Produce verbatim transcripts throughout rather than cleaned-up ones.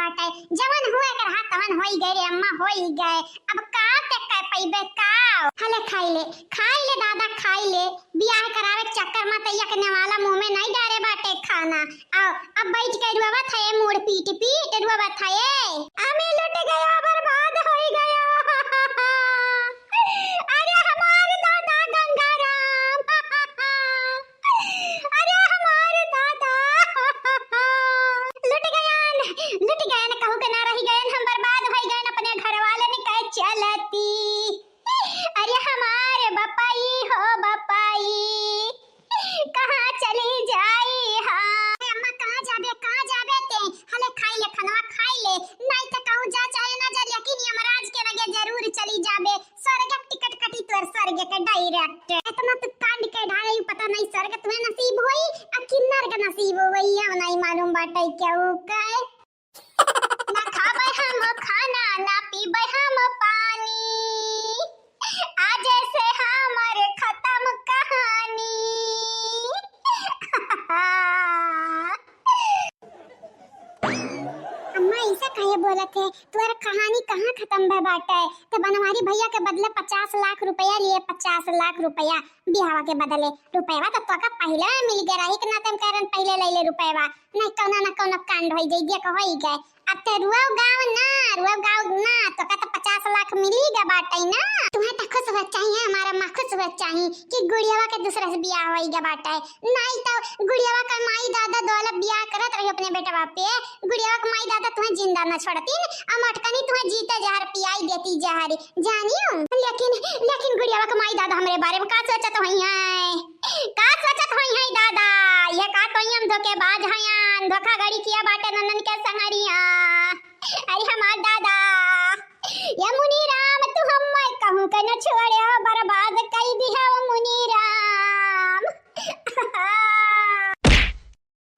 बाटे, जवन हुए के रहा तवन होई गए रे अम्मा, होई गए। अब का ते कह पइबे का? हले खाई ले, खाई ले दादा, खाई ले। बियाह करावे के चक्कर में त यकने वाला मुंह में नहीं डारे बाटे खाना। आओ, अब बैठ के रुआवत है, मूड़ पीट पीट रुआवत है। हमें लुट गया, बर्बाद होई गया। अरे हमारे दादा गंगाराम। अरे हमारे दादा। लुट गयान, लुट गयान, कहू के ना रही गयान, हम बर्बाद होई गयान अपने घर वाले ने कहे चलती। अरे हमारे बपाई हो बपाई, कहाँ चली जाई हाँ? अरे अम्मा, कहाँ जाबे, कहाँ जाबे ते? हले खाई ले, खनवा खाई ले, नहीं तो कहूँ जा चाहे ना जा, लेकिन यमराज के लगे जरूर चली जाबे। स्वर्ग के टिकट कटी तोर, स्वर्ग के direct। इतना तू कांड के ढाले, पता नहीं स्वर्ग तुम्हें नसीब होई, आ कि नर्क नसीब होई, या नहीं मालूम बाटे केहू के। ना खाबे हम खाना, ना पीबे हम पानी, आज से हमर खत्म कहानी। अम्मा, ऐसा काहे बोलत है? तोर कहानी कहाँ खत्म भे बाटे? तो बनवारी भैया के बदले पचास लाख रुपया लिए, पचास लाख रुपया। बियाहवा के बदले रुपयवा तो तोका पहिले मिल गया रही, के नाते हम कह रहन पहिले ले ले रुपयवा, नहीं कौनो ना कौनो कांड होई जाई, देख होई गए। अब ते रुआव गाँव ना, रुआव गाँव ना, तोका तो पचास लाख मिली गए बाटे ना। तुम्हें तो खुश हुआ चाहिए, हमारा माँ खुश हुआ चाहिए कि गुड़ियावा के दूसरा से बियाह होई गए बाटे, नहीं तो गुड़ियावा का माई दादा दोला बियाह करत रही अपने बेटवा पे, गुड़ियावा के माई दादा तुम्हें जिंदा न छोड़तीन, आ मोटकनी तुम्हें जीते जहर पियाई देती जहर। जानियो, लेकिन, लेकिन गुड़ियावा के माई दादा हमरे बारे में का सोचत होई हैं? का सोचत होई हैं दादा? ये का कोई हम धोखेबाज हयान, धोखाधड़ी किया बाटे ननन के संगरिया। अरे हमार दादा, ये मुनी राम तू हम्मे कहूँ के न छोड़े हो, बर्बाद कई दिया वो मुनी राम।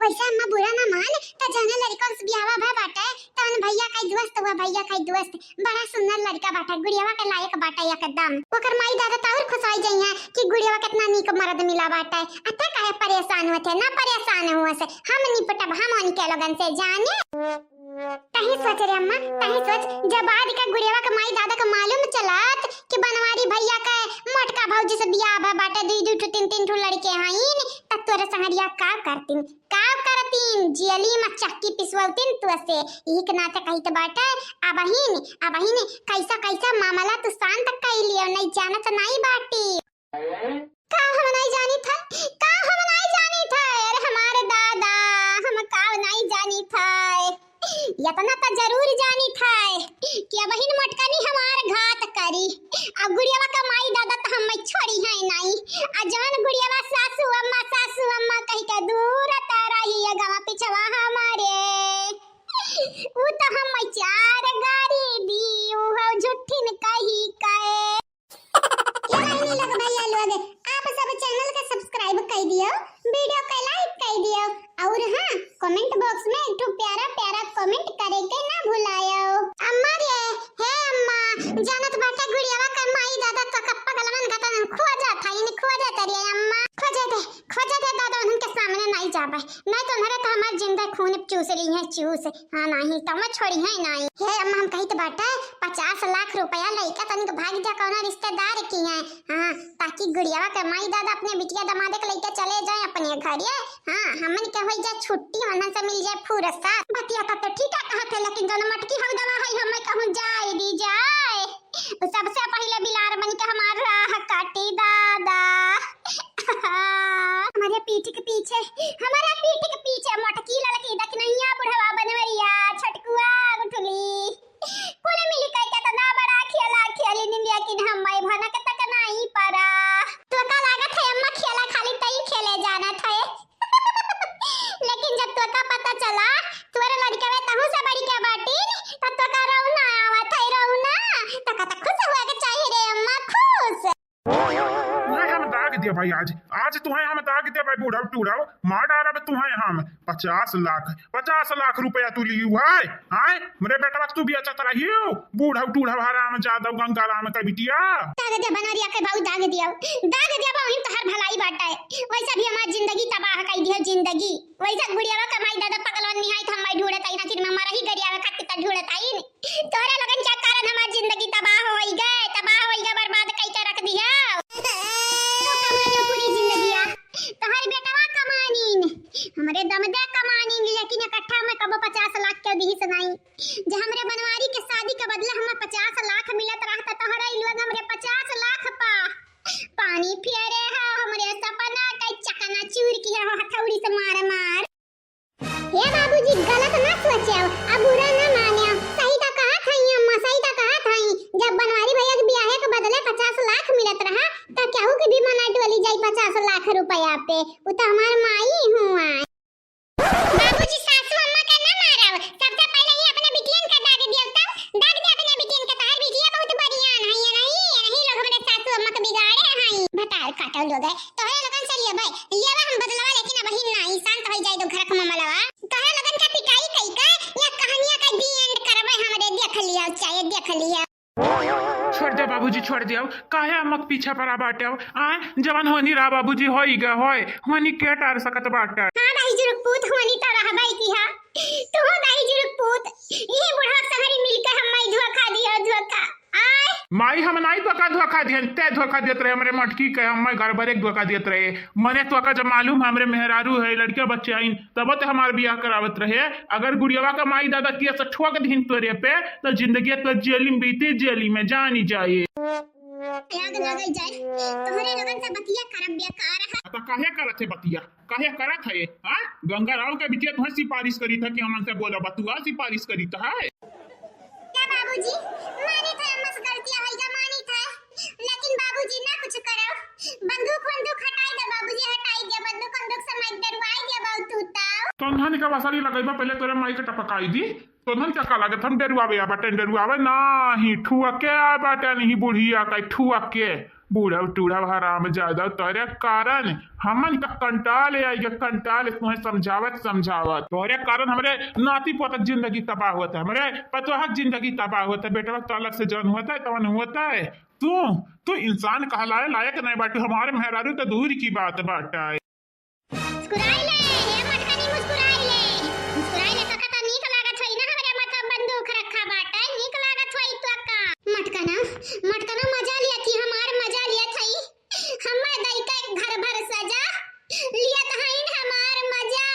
वैसे अम्मा बुरा ना मान, त जौने लड़का से बियाहवा भय बाटे, तवन भैया का ही दोस्त हुआ, भैया का ही दोस्त, बड़ा सुंदर लड़का बाटे, गुड़ियावा के लायक बाटे एकदम। ओकर माई दादा त और खुश होई जइहें कि गुड़ियावा कितना नीक मर्द मिला बाटे। अते काहे परेशान होत है, ना परेशान हुआ से, हम निपटब, हम उनके लोगन से जाने। तही सोच रे अम्मा, तही सोच, जब बाद का गुड़ियावा के माई दादा के मालूम चलत कि बनवारी भैया के मोटका भौजी से बियाह भय बाटे, दुई दुई ठो तीन तीन ठो लड़के हईन, त तोरे संगरिया का करतीन? का करतीन? जियली में चक्की पिसवलतीन तू से। इही के नाते कहित बाटे, अबहिन, अबहिन कैसा कैसा मामला तू शांत कई लियो, नहीं जानत नहीं बाटी। का हम नहीं जानी था, का हम नहीं जानी था, अरे हमारे दादा, हम का नहीं जानी था। इतना तो जरूर जानी था कि अबहिन मोटकनी हमार घात करी। अब गुड़ियावा का माई दादा तो हम छोड़ी है नहीं। आ जौन गुड़ियावा सासू अम्मा, सासू अम्मा कही के दूर त रही है गवा पिछवा हमारे। ऊ तो हम चार गारी दी, ऊ हो झुट्ठिन कही के। ए बहिनी लोग, भैया लोग, आप सब channel के subscribe कई दियो, video के like कई दियो, और हाँ, comment box में एक ठो प्यारा प्यारा comment करे के ना भुलायो। अम्मा रे, हे अम्मा, जानत बाटे गुड़ियावा के माई दादा तो कप्पा गलवन गतन खोजत हईन, खोजत रे अम्मा, खोजत, खोजत दादा उनके सामने नहीं जाबे, नहीं तो उन्हरे तो हमार जिंदा खून चूस ली है, चूस। हाँ, नाही, तउँ छोड़िहैं नाही। हे अम्मा, हम कहित बाटे, पचास लाख रुपया लइके तनिक भाग जा कउनो रिश्तेदार किहाँ। हाँ, ताकि गुड़ियावा के माई दादा अपने बिटिया दमादे के लइके चले जाएँ अपने घरे। हाँ, हमन के होइ जाए छुट्टी, ओनहन से मिल जाए फुरसत। बतिया त तो ठीक है कहत है, लेकिन जउन मटकी हउ दवा है, हमें कहूँ जाए दी जाए। सबसे पहिले बिलार बनिके हमार राह काटी दादा। हमरे पीठ के पीछे, हमरे पीठ के पीछे मोटकी ललकी दखिनहिया बुढ़वा बनवरिया छोटकुआ गुठली। कुल मिलि के केतना बड़ा खेला खेलिन, लेकिन हम्मइ भनक तक नाहीं परा। तोका लागत है अम्मा खेला खाली तई खेले जानत है। लेकिन जब तोका पता चला, तोरे लड़कवे तहू से बढ़िके बाटिन, त तोका रोना आवत है, रोना। तोका त खुश हुए के चाही रे अम्मा, खुश। तुहैं हम दाग दिया भाई आज, आज तुहैं हम दाग दिया भाई बूढ़ा टूढ़ा, मार डारब तुहैं हम। पचास लाख, पचास लाख रुपया तू लियू है, आय? हमरे बेटवा के तू बेचत रहियो, बूढ़ा टूढ़ा हरामजादा गंगाराम का बिटिया। दाग दिया बनवरिया के बाऊ, दाग दिया, दाग दिया बाऊ, हम तोहार भलाई बाटे। वैसे भी हमार जिंदगी तबाह कइ दियो, जिंदगी। वैसे गुड़ियावा के माई दादा पगलवन निहाई त हम भाई ढूंढत आई ना, फिर मैं मरही गरियावे खातिर। रुपया पे, उ तो हमार माई हुआ। बाबूजी, सासू अम्मा का ना मारब, सबसे पहले ही अपने बिटियन का दाग दियो, तब दाग दे अपने बिटियन का। तोहर बिटिया बहुत बढ़िया है, ये नहीं, ये नहीं लोग हमरे सासू अम्मा के बिगाड़े हैं। भतार काटल लोग है, तोहरे लोगन से लेबे, लेबे हम बदलवा, लेकिन अब ही नहीं, शांत हो जाए दो घर का मामलवा। तोहरे लोगन का पिटाई कई का, या कहानिया का the end करबे हमरे, देख लिया, चाहे देख लिया। छोड़ दे बाबूजी, छोड़ दे। अब काहे अम्मा के पीछे पड़ा बाटे? अब आए, जवन होनी रहा बाबूजी, होई गा, होए, होनी के टार सकत बाटे? हाँ दाई जुरुक पूत, होनी तो रहबाई की हा। तू हो दाई जुरुक पूत, ये बुढ़वा संगरी मिलके हम माई धोखा दिया, धोखा। आए। माई हम नाई धोखा, धोखा दिहन, ते धोखा देत रहे हमरे मटकी के, हम गड़बड़े के धोखा देत रहे। मने तो का जब मालूम हमरे मेहरारू है, लड़किया बच्चे आइन, तब ते हमार बियाह करावत रहे। अगर गुड़ियावा का माई दादा किया से ठोक दिहिन तोरे पे, तो जिंदगी तो जेली में बीती, जेली में जानी जाए। आग लगे जाए, तोहरे लोगन से बतिया करब बेकार है। तो काहे करत है बतिया? काहे करत है? हाँ, गंगा राव के बिटिया तुम्हें सिफारिश करी था कि हमन से बोला, बतुआ सिफारिश करी था है। क्या बाबूजी, मानी था हमसे गलतियाँ होइगा, मानी था, लेकिन बाबूजी ना कुछ करो, बंदूक वंदूक हटाई दे बाबूजी, हटाई दे बंदूक वंदूक से मैं डरवाई दे बाबू तू ताऊ। तो नहाने का बसारी लगाई बा, पहले तोरे माई के टपकाई दी। तोहन का का लागत हम डेरुआवे आ बाटे, डेरुआवे नाही, ठुआ के आ बाटे नहीं बुढ़िया का, ठुआ के। बूढ़ा टूढ़ा हराम ज्यादा तोरे कारण हमन का कंटाल आई गे, कंटाल तुम्हें समझावत समझावत। तोरे कारण हमरे नाती पोतक जिंदगी तबाह होत है, हमरे पतोहक जिंदगी तबाह होत है, बेटवा तलक से जौन होत है तवन होत है। तू, तू इंसान कहलाए लायक नहीं बाटे, हमारे मेहरारू तो दूर की बात बाटे। मुस्कुराई ले, हे मटकनी मुस्कुराई ले। मुस्कुराई ले, तोका त नीक लागत होई ना, हमरे माथा बंदूक रखा बाटे, नीक लागत होई तोका। मटकना, मटकना मजा लिया थी, हमार मजा लिया थई। हम्मा दई के घर भर सजा, लिया त हईन हमार मजा।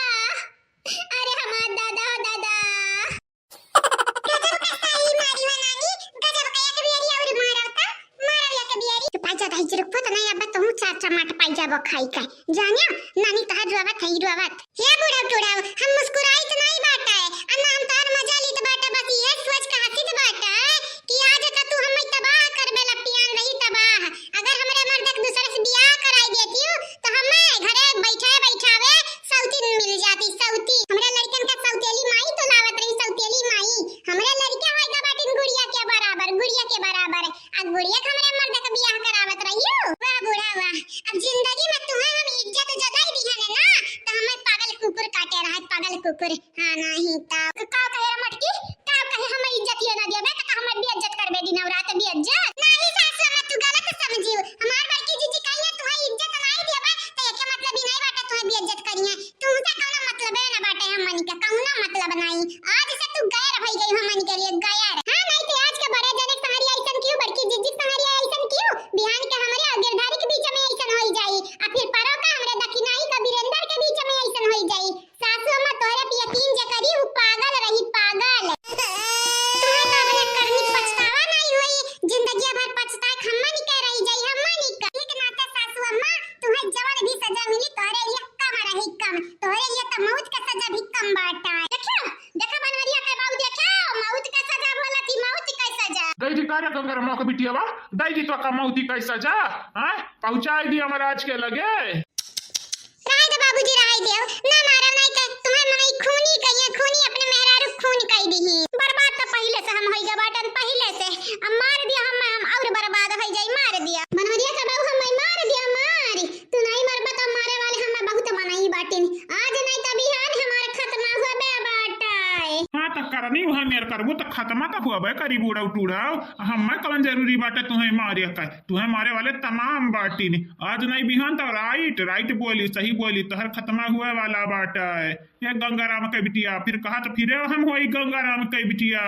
अरे हमार दादा हो दादा। गजब का सही मारी हो नानी, गजब का एक बियरी और मारब त, मारब एक बियरी। तू पाई जा दाई जी रुक, पता नहीं अब तू चार चमाट पाई जाबो खाई का। जानियो, नानी तोहर रोवत है, रोवत। हे बुढ़ऊ टुढ़ऊ, हम मुस्कुराइत नहीं बाटे, आ ना हम तोहर मजा लीत बाटे, बस ये सोच के हंसित बाटे कि आज का तू हमें तबाह कर बेला पियान रही तबाह। अगर हमरे मर्द के दूसरे से बियाह कराई देती हूँ, तो हमें घरे बैठे बैठावे सौतीन मिल जाती, सौतीन। हमरे लड़कन का सौतेली माई तो लावत रही, सौतेली माई। हमरे लड़के होइगा बाटिन गुड़िया के बराबर, गुड़िया के बराबर। आ गुड़िया के हमरे मर्द के बियाह करावत रही हो। वाह बूढ़ा वाह, अब जिंदगी में तुम्हें हम इज्जत जताई दी है ना, तो हमें पागल कुकुर काटे रहा, पागल कुकुर। हाँ नहीं तो। का कहे रे मटकी, का कहे हम इज्जत ये ना देबे, तो का हमें बेइज्जत करबे दिन और रात बेइज्जत? नहीं सासू अम्मा, तू गलत समझियो। हमार बड़की जीजी कही है, तुम्हें इज्जत नहीं देबे, तो एके मतलब ही नहीं बाटे, तुम्हें बेइज्जत करी है। तुमसे कौनो मतलबे ना बाटे हमनी के, कौनो मतलब नहीं। आज से तू गैर होई गई हमनी के लिए, गैर। हाँ, नहीं तो आज के बड़े जने संगरिया ऐसन क्यों, बड़की जीजी संगरिया ऐसन क्यों? बिहान के हमरे और गिरधारी के बीच में ऐसन होई जाई, आ फिर परो का हमरे दखिनाई का वीरेंद्र के बीच में ऐसन होई जाई। सासू अम्मा तोहरे पे यकीन जे करी, उ पागल रही, पागल। तुम्हें तो अपने करनी पछतावा नहीं होई, जिंदगिया भर पछताए हमनी के रही जाई, हमनी के। एक नाते सासू अम्मा, तुम्हें जवन भी सजा मिली, तोहरे लिए कम रही, कम। तोहरे लिए तो मौत का सजा भी कम बाटा। देखो, देखो बनवरिया के बाऊ, देखो, मौत का सजा बोला थी, मौत का सजा। गई जी का रे गंगरमा के बिटिया बा, दाई जी तो का मौती का सजा, हाँ? पहुँचाई दी हमराज के लगे। रहे दे बाबूजी, रहे दे, ना मारा, नहीं तो तुम्हें माई खूनी कहिए, खूनी अपने मेहरारू खून कई दीही। बर्बाद तो पहिले से हम होई गए बाटन, पहिले से। अब मार दिया हम, हम और बर्बाद होई जाई, मार दिया। बनवरिया का बाबू हम मार दिया, मार। तू नहीं मरबा तो मारे वाले हम बहुत मनई बाटिन। आज नहीं तो बिहान हमार खत्मा होबे बाटे। हाँ तो करनी वह मेर करबू तो खत्मा तो होबे करी बूढ़ा टूढ़ा। हमें कौन जरूरी बाटे तुम्हें मारे का? तुम्हें मारे वाले तमाम बाटिन। आज नहीं बिहान तो राइट, राइट बोली, सही बोली, तोहर खत्मा हुए वाला बाटे। ये गंगाराम के बिटिया, फिर कहा तो फिरे हम होई गंगाराम के बिटिया।